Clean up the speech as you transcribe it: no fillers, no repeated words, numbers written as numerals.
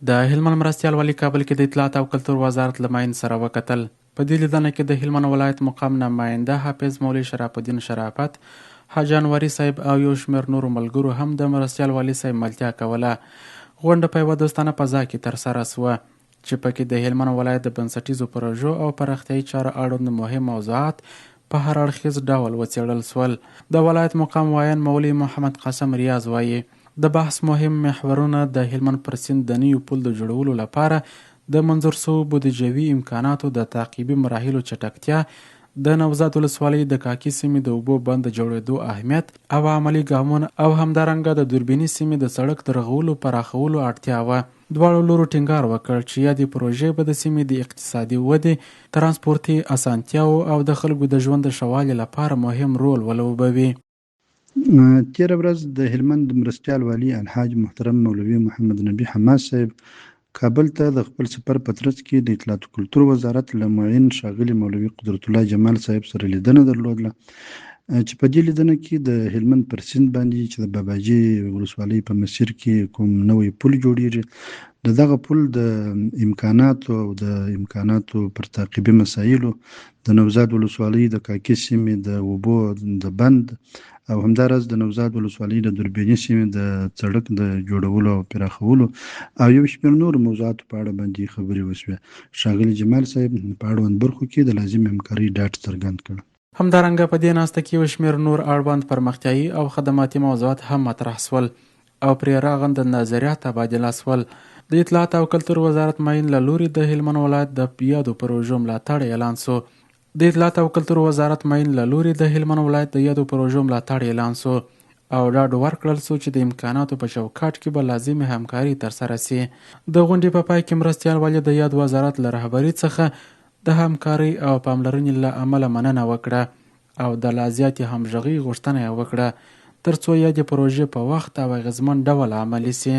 د هلمند مرستیال والي کابل کې د اطلاعات او کلتور وزارت له معین سره وکتل. په دې لیدنه کې د هلمند ولایت مقام نماینده حافظ مولوي شراف الدین شرافت، حاجي انوري صاحب او یو شمېر نورو ملګرو هم د مرستیال والي صاحب ملتیا کوله. غونډه په یوه دوستانه فضا کې ترسره شوه، چې پکې د هلمند ولایت د بنسټیزو پروژو او پراختیايي چارو اړوند مهم موضوعات په هر اړخیز ډول وڅېړل شول. د ولایت مقام ویاند مولوي محمد قاسم ریاض وايي، د بحث مهم محورونه د هلمند پر سیند د نوي پل د جوړولو لپاره د منظور شوو بودیجوي امکاناتو د تعقیبي مراحلو چټکتیا، د نوزاد ولسوالۍ د کاکي سیمې د اوبو بند د جوړېدو اهمیت او عملي ګامونه او همدارنګه د دوربیني سیمې د سړک د رغولو پراخولو اړتیا وه. دواړو لورو ټینګار وکړ چې یادې پروژې به د سیمې د اقتصادي ودې، ترانسپورتي اسانتیاوو او د خلکو د ژوند د ښه والي لپاره مهم رول ولوبوي. تېره ورځ د هلمند مرستیال والي الحاج محترم مولوي محمد نبي حماس صاحب کابل ته د خپل سفر په ترڅ کې د اطلاعات کلتور وزارت له معین ښاغلي مولوي قدرت الله جمال صاحب سره لیدنه درلودله چې په دې لیدنه کې د هلمند پر سیند باندې چې د باباجي ولسوالۍ په مسیر کې کوم نوی پل جوړیږي، د دغه پل د امکاناتو او د امکاناتو پر تعقیبي مسایلو، د نوزاد ولسوالۍ د کاکي سیمې د اوبو د بند او همداراز د نوزاد ولسوالۍ د دوربیني سیمې د څړک د جوړولو او پراخولو او یو شمېر نورو موضوعاتو په اړه باندې خبرې وشوې. ښاغلي جمال صاحب په اړوند برخو کې د لازمې همکارۍ ډاډ څرګند کړ. همدارنګه په دې ناسته کې یو شمېر نور اړوند پرمختیايي او خدماتي موضوعات هم مطرح شول او پرې رغنده نظریات تبادله شول. د اطلاعات او کلتور وزارت معین له لوري د هلمند ولایت د یادو پروژو ملاتړ اعلان شو. د اطلاعات او کلتور وزارت معین له لوري د هلمند ولایت د یادو پروژو ملاتړ اعلان شو او ډاډ ورکړل شو چې د امکاناتو په چوکاټ کې به لازمې همکاري ترسره شي. د غونډې په پای کې مرستیال والي د یاد وزارت له رهبري څخه د همکارۍ او پاملرنې له امله مننه وکړه او د لا زیاتې همغږۍ غوښتنه یې وکړه، ترڅو یادې پروژې په وخت او اغېزمن ډول عملي شي.